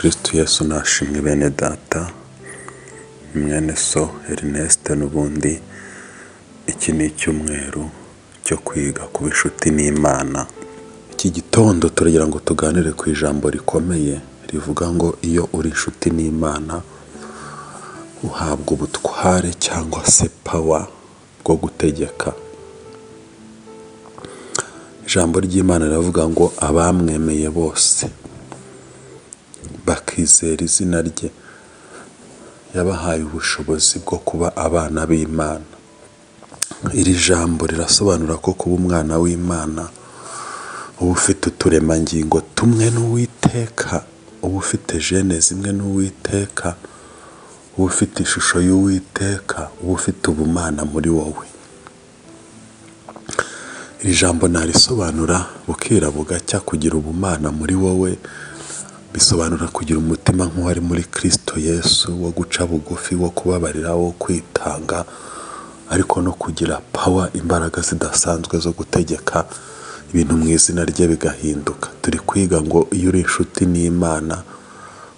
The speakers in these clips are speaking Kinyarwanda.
Kristo Yesu nashimwe bene data, ni mwene so Ernest n'ubundi, iki ni icyumweru cyo kwiga kuba inshuti n'Imana. Iki gitondo turagira ngo tuganire ku ijambo rikomeye rivuga ngo iyo uri inshuti n'Imana uhabwa ubutware cyangwa se power bwo gutegeka. Ijambo ry'Imana riravuga ngo abamwemeye bose bakizera izina rye, yabahaye ubushobozi bwo kuba abana b'Imana. Iri jambo rirasobanura ko kuba umwana w'Imana uba ufite uturemangingo tumwe n'Uwiteka, uba ufite gene zimwe n'Uwiteka, uba ufite ishusho y'Uwiteka, uba ufite ubumana muri wowe. Iri jambo narisobanura bukira bugacya. Kugira ubumana muri wowe bisobanura kugira umutima nk'uwari muri Kristo Yesu, wo guca bugufi, wo kubabarira, wo kwitanga, ariko no kugira power, imbaraga zidasanzwe zo gutegeka ibintu mu izina rye bigahinduka. Turi kwiga ngo iyo uri inshuti n'Imana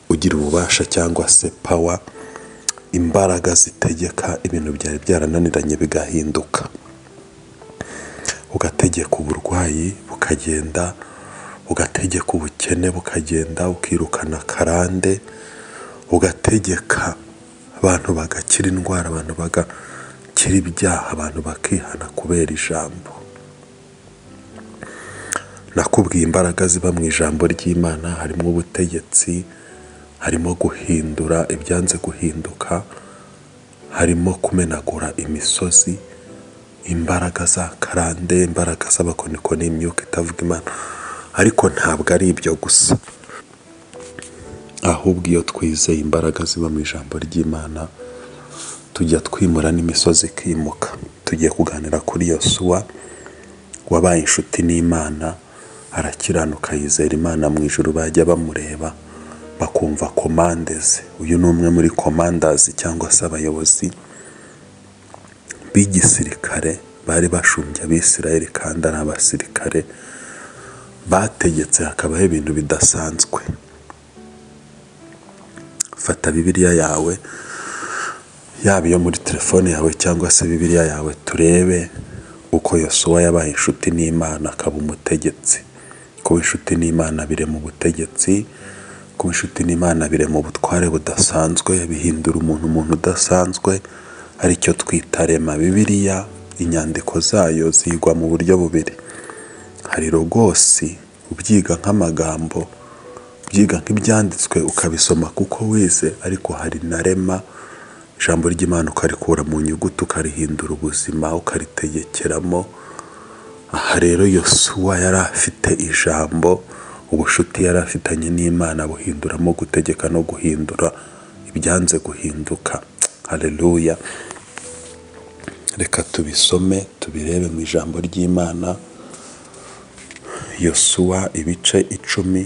ugira ububasha cyangwa se power, imbaraga zitegeka ibintu byari byarananiranye bigahinduka. Ugategeka uburwayi bukagenda, ugategeka ubukene bukagenda, ukirukana karande, ugategeka abantu bagakira indwara, abantu bagakira ibyaha, abantu bakihana kubera ijambo. Nakubwiye imbaraga ziba mu ijambo ry'Imana, harimo ubutegetsi, harimo guhindura ibyanze guhinduka, harimo kumenagura imisozi, imbaraga za karande, imbaraga z'abakonikoni, imyuka itavuga Imana. Ariko ntabwo ari ibyo gusa, ahubwo iyo twizeye imbaraga ziba mu ijambo ry'Imana tujya twimura n'imisozi ikimuka. Tugiye kuganira kuri Yosuwa wabaye inshuti n'Imana, arakiranuka, yizera Imana. Mu ijuru bajya bamureba bakumva commande ze. Uyu ni umwe muri commanders cyangwa se abayobozi b'igisirikare bari bashumbye Abisirayeli, kandi ari abasirikare bategetse hakabaho ibintu bidasanzwe. Fata Bibiliya yawe, yaba iyo muri telefone yawe cyangwa se Bibiliya yawe, turebe uko Yosuwa yabaye inshuti n'Imana akaba umutegetsi. Kuba inshuti n'Imana birema ubutegetsi, kuba inshuti n'Imana birema ubutware budasanzwe, bihindura umuntu umuntu udasanzwe, aricyo twita rhema. Bibiliya inyandiko zayo zigwa mu buryo bubiri: hari logos, ubyiga nk'amagambo, ubyiga nk'ibyanditswe, ukabisoma kuko wize, ariko hari na rhema, ijambo ry'Imana ukarikura mu nyuguti ukarihindura ubuzima, ukaritegekeramo. Aha rero Yosuwa yari afite ijambo, ubushuti yari afitanye n'Imana buhinduramo gutegeka no guhindura ibyanze guhinduka. Haleluya! Reka tubisome, tubirebe mu ijambo ry'Imana. Yosuwa ibice 10,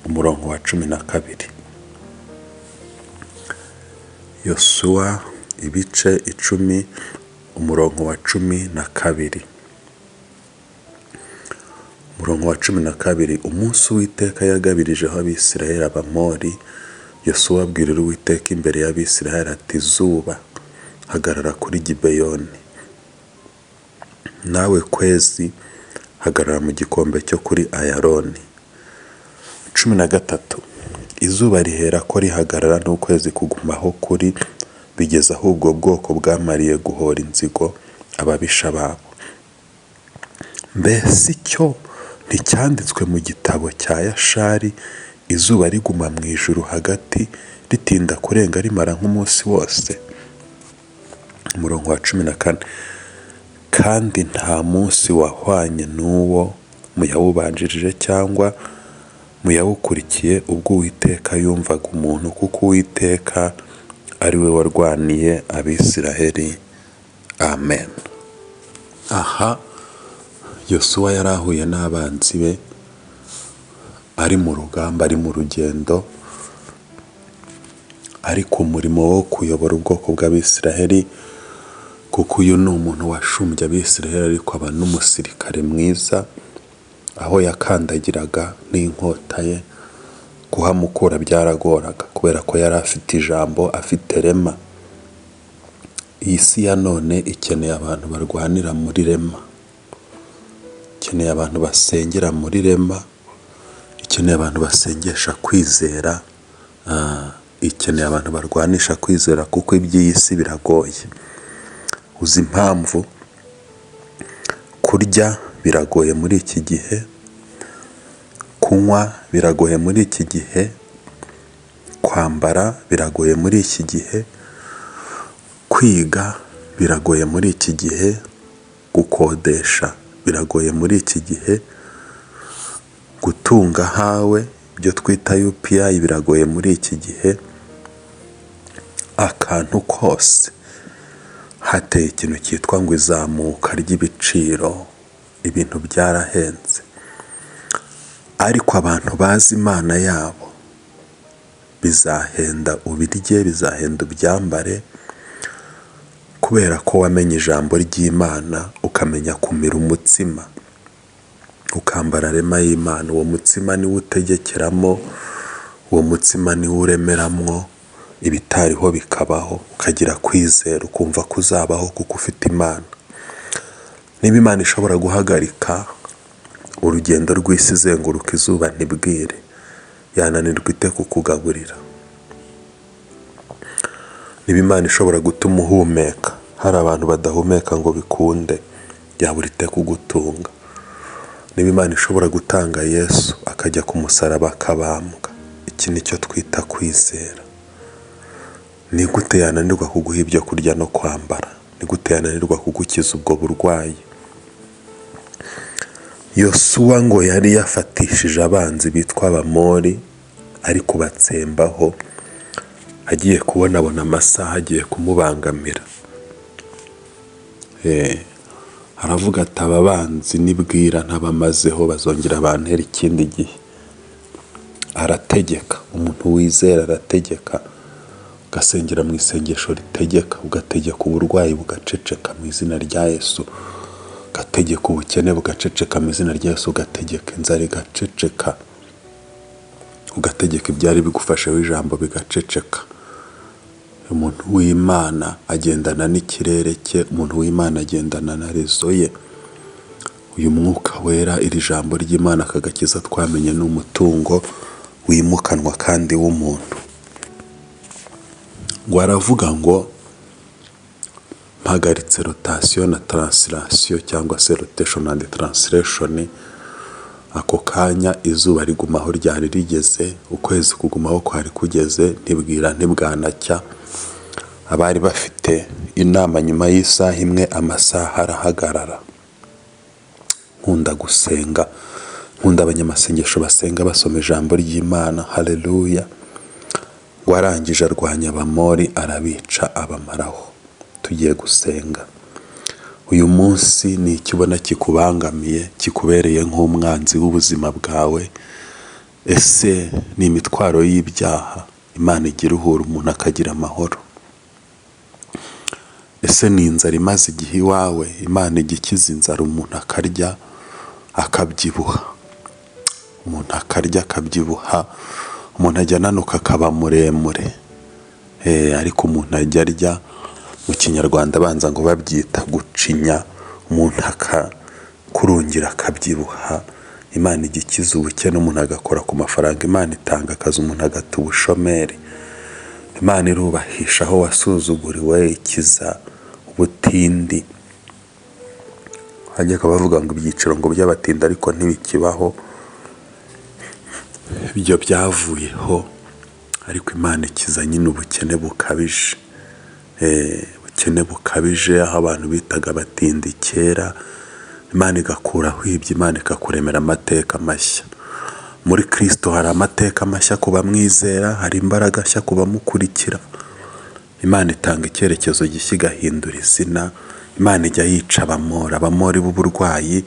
umurongo wa 12. Yosuwa ibice 10, umurongo wa 12. Umurongo wa 12: Umunsi Uwiteka yagabirijeho Abisirayeli Abamori, Yosuwa abwirira Uwiteka imbere y'Abisirayeli ati: "Zuba, hagarara kuri Gibeyoni, nawe kwezi, hagarara mu gikombe cyo kuri Ayaloni." 13: Izuba rihera ko rihagarara n'ukwezi kugumaho kuri, bigeza aho ubwo bwoko bwamariye guhora inzigo ababisha babo. Mbese icyo nticyanditswe mu gitabo cya Yashari, izuba riguma mu ijuru hagati ritinda kurenga, rimara nk'umunsi wose? Umurongo wa 14: Kandi nta munsi wahwanye n'uwo mu yawubanjirije cyangwa mu yawukurikiye ubwo Uwiteka yumvaga umuntu, kuko Uwiteka ari we warwaniye Abisiraheli. Amen. Aha Yosuwa yari ahuye n'abanzi be, ari mu rugamba, ari mu rugendo, ari ku murimo wo kuyobora ubwoko bw'Abisiraheli, kuko uyu ni umuntu washumbye Abisiraheli ariko aba n'umusirikare mwiza, aho yakandagiraga n'inkota ye. Kuhamukura byaragoraga kubera ko yari afite ijambo, afite rhema. Iyi si ya none ikeneye abantu barwanira muri rhema, ikeneye abantu basengera muri rhema, ikeneye abantu basengesha kwizera, ikeneye abantu barwanisha kwizera kuko iby'iyi si biragoye. Uzi impamvu? Kurya biragoye muri iki gihe, kunywa biragoye muri iki gihe, kwambara biragoye muri iki gihe, kwiga biragoye muri iki gihe, gukodesha biragoye muri iki gihe, gutunga ahawe ibyo twita UPI biragoye muri iki gihe, akantu kose hateye ikintu cyitwa ngo izamuka ry'ibiciro, ibintu byarahenze. Ariko abantu bazi Imana yabo bizahenda ubirye, bizahenda ubyambare, kubera ko wamenye ijambo ry'Imana, ukamenya kumira umutsima, ukambara rhema y'Imana. Uwo mutsima niwo utegekeramo, uwo mutsima niwo uremeramwo, ibitariho bikabaho, ukagira kwizera, ukumva ko uzabaho kuko ufite Imana. Niba Imana ishobora guhagarika urugendo rw'isi izenguruka izuba ntibwire, yananirwa ite kukugaburira? Niba Imana ishobora gutuma uhumeka, hari abantu badahumeka ngo bikunde, yabura ite kugutunga? Niba Imana ishobora gutanga Yesu akajya ku musaraba akabambwa, iki ni cyo twita kwizera. Ni gute yananirwa kuguha ibyo kurya no kwambara? Ni gute yananirwa kugukiza ubwo burwayi? Yosuwa ngo yari yafatishije abanzi bitwa Abamori, ari kubatsembaho, agiye kubonabona amasaha agiye kumubangamira. Aravuga ati: "Aba banzi nibwira ntabamazeho bazongera bantera ikindi gihe." Arategeka. Umuntu wizera arategeka, ugasengera mu isengesho ritegeka, ugategeka uburwayi bugaceceka mu izina rya Yesu, ugategeka ubukene bugaceceka mu izina rya Yesu, ugategeka inzara igaceceka, ugategeka ibyari bigufasheho ijambo bigaceceka. Umuntu w'Imana agendana n'ikirere cye, umuntu w'Imana agendana na réseau ye. Uyu mwuka wera, iri jambo ry'Imana, aka gakiza twamenye ni umutungo wimukanwa kandi w'umuntu. Ngo aravuga ngo mpagaritse rotation na translation cyangwa se rotation and translation. Ako kanya izuba riguma aho ryari rigeze, ukwezi kuguma aho kwari kugeze, ntibwira ntibwanacya. Abari bafite inama nyuma y'isaha imwe, amasaha arahagarara. Nkunda gusenga, nkunda abanyamasengesho basenga basoma ijambo ry'Imana. Haleluya! Ngo arangije arwanya Abamori, arabica, abamaraho. Tugiye gusenga uyu munsi. Ni icyo ubona kikubangamiye, kikubereye nk'umwanzi w'ubuzima bwawe? Ese ni imitwaro y'ibyaha? Imana igira iruhura umuntu akagira amahoro. Ese ni inzara imaze igihe iwawe? Imana ijya ikiza inzara, umuntu akarya akabyibuha, umuntu akarya akabyibuha, umuntu ajya ananuka akaba muremure. Ariko umuntu ajya arya, mu Kinyarwanda abanza ngo babyita gucinya, umuntu akakurungira akabyibuha. Imana ijya ikiza ubukene, umuntu agakora ku mafaranga. Imana itanga akazi, umuntu agata ubushomeri. Imana irubahisha aho wasuzuguriwe, ikiza ubutindi. Hajyaga bavuga ngo ibyiciro ngo by'abatindi, ariko ntibikibaho, ibyo byavuyeho. Ariko Imana ikiza nyine ubukene bukabije, ubukene bukabije aho abantu bitaga abatindi kera. Imana igakuraho ibyo, Imana ikakuremera amateka mashya. Muri Kirisito hari amateka mashya ku bamwizera, hari imbaraga nshya ku bamukurikira. Imana itanga icyerekezo gishya, igahindura izina. Imana ijya yica Abamori, Abamori b'uburwayi,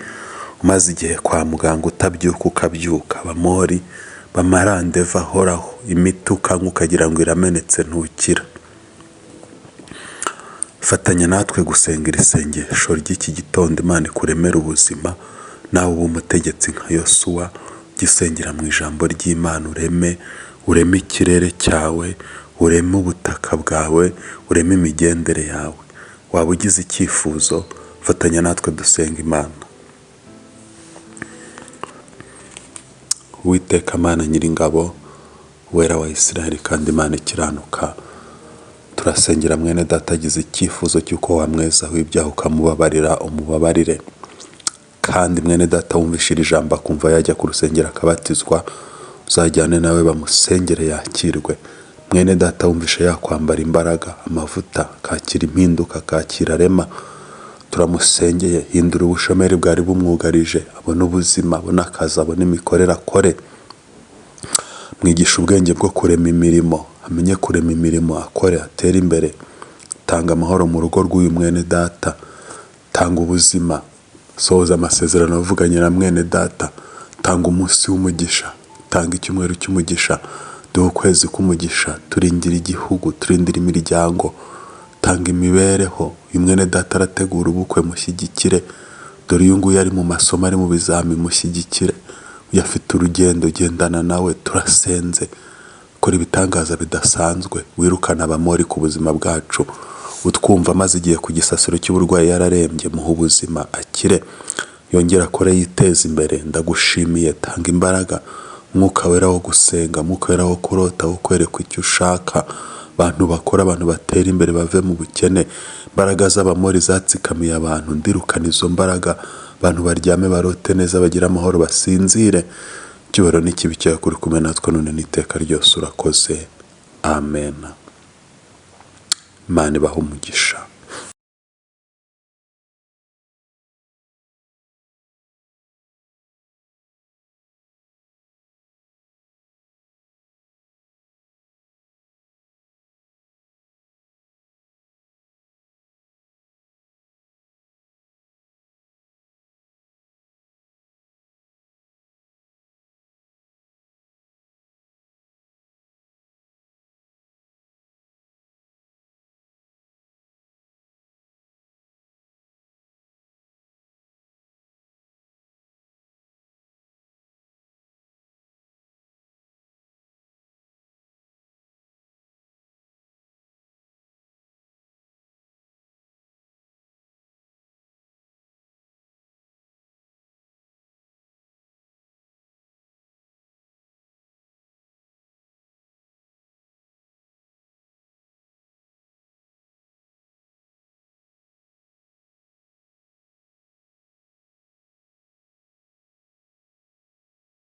umaze igihe kwa muganga utabyuka ukabyuka, Abamori b'amarandeva ahoraho, imiti ukanywa ukagira ngo iramenetse, ntukira. Fatanya natwe gusenga iri sengesho ry'iki gitondo. Imana ikuremera ubuzima, nawe ube umutegetsi nka Yosuwa. Ujye usengera mu ijambo ry'Imana, ureme. Ureme ikirere cyawe, ureme ubutaka bwawe, ureme imigendere yawe. Waba ugize icyifuzo, fatanya natwe dusenga Imana. Uwiteka Mana Nyiringabo, Uwera wa Isiraheli kandi Imana ikiranuka, turasengera mwene data agize icyifuzo cy'uko wamwezaho ibyaha ukamubabarira, umubabarire. Kandi mwene data wumvishe iri jambo akumva yajya ku rusengero akabatizwa, uzajyane nawe bamusengere yakirwe. Mwene data wumvishe yakwambara imbaraga, amavuta, akakira impinduka, akakira rema, turamusengeye. Hindura ubushomeri bwari bumwugarije, abone ubuzima, abone akazi, abone imikorere, akore. Mwigisha ubwenge bwo kurema imirimo, amenye kurema imirimo, akore, atere imbere. Tanga amahoro mu rugo rw'uyu mwene data, tanga ubuzima, sohoza amasezerano wavuganye na mwene data, tanga umunsi w'umugisha, tanga icyumweru cy'umugisha, duhe ukwezi k'umugisha, turindire igihugu, turindire imiryango, tanga imibereho. Uyu mwene data arategura ubukwe, mushyigikire. Dore uyu nguyu ari mu masomo, ari mu bizami, mushyigikire. Uyu afite urugendo, gendana nawe, turasenze. Kora ibitangaza bidasanzwe, wirukane Abamori ku buzima bwacu. Utwumva amaze igihe ku gisasiro cy'uburwayi yararembye, muhe ubuzima akire, yongere akore yiteze imbere. Ndagushimiye, tanga imbaraga, Mwuka Wera wo gusenga, Mwuka Wera wo kurota, wo kwerekwa icyo ushaka. Abantu bakora, abantu batera imbere, bave mu bukene. Imbaraga z'Abamori zatsikamiye abantu, ndirukana izo mbaraga. Abantu baryame barote neza, bagire amahoro, basinzire. Icyubahiro n'ikibi cyawe kuri kumwe natwe none n'iteka ryose, urakoze. Amen. Imana ibahe umugisha.